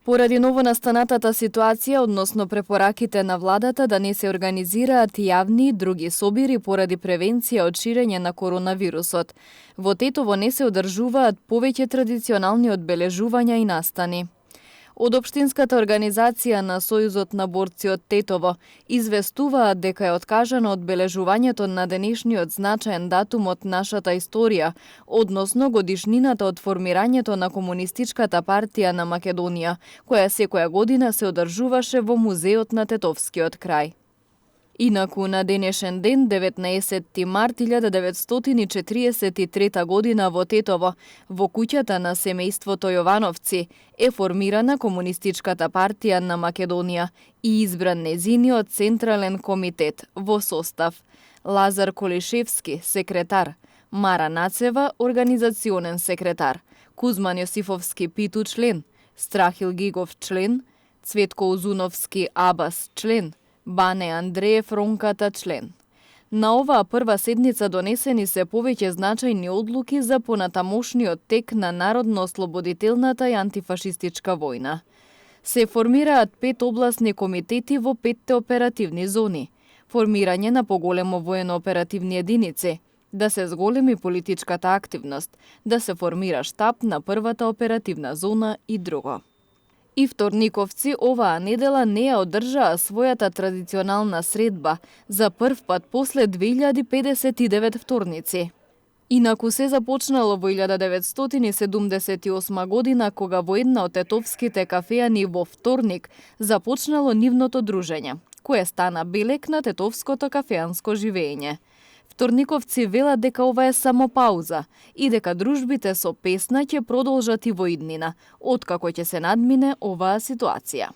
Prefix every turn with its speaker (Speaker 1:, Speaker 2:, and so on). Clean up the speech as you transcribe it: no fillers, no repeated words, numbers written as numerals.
Speaker 1: Поради новонастанатата ситуација односно препораките на владата да не се организираат јавни и други собири поради превенција од ширење на коронавирусот, во Тетово не се одржуваат повеќе традиционални одбележувања и настани. Од Општинската организација на Сојузот на борци од Тетово известуваат дека е откажано одбележувањето на денешниот значаен датум од нашата историја, односно годишнината од формирањето на Комунистичката партија на Македонија, која секоја година се одржуваше во музеот на Тетовскиот крај. Инаку на денешен ден, 19 март 1943 година во Тетово, во куќата на семејството Јовановци, е формирана Комунистичката партија на Македонија и избран незиниот Централен комитет во состав Лазар Колишевски, секретар, Мара Нацева, организационен секретар, Кузман Јосифовски Питу член, Страхил Гигов член, Цветко Узуновски Абас член, Бане Андреев Ронката член. На оваа прва седница донесени се повеќе значајни одлуки за понатамошниот тек на народно-ослободителната и антифашистичка војна. Се формираат 5 обласни комитети во 5 оперативни зони, формирање на поголемо воено-оперативни единици, да се зголеми политичката активност, да се формира штаб на првата оперативна зона и друго. И вторниковци оваа недела не ја одржаа својата традиционална средба за прв пат после 2059 вторници. Инаку се започнало во 1978 година, кога во една од тетовските кафеани во вторник започнало нивното дружење, кое стана белег на тетовското кафеанско живење. Вторниковци велат дека ова е само пауза и дека дружбите со песна ќе продолжат и во иднина, откако ќе се надмине оваа ситуација.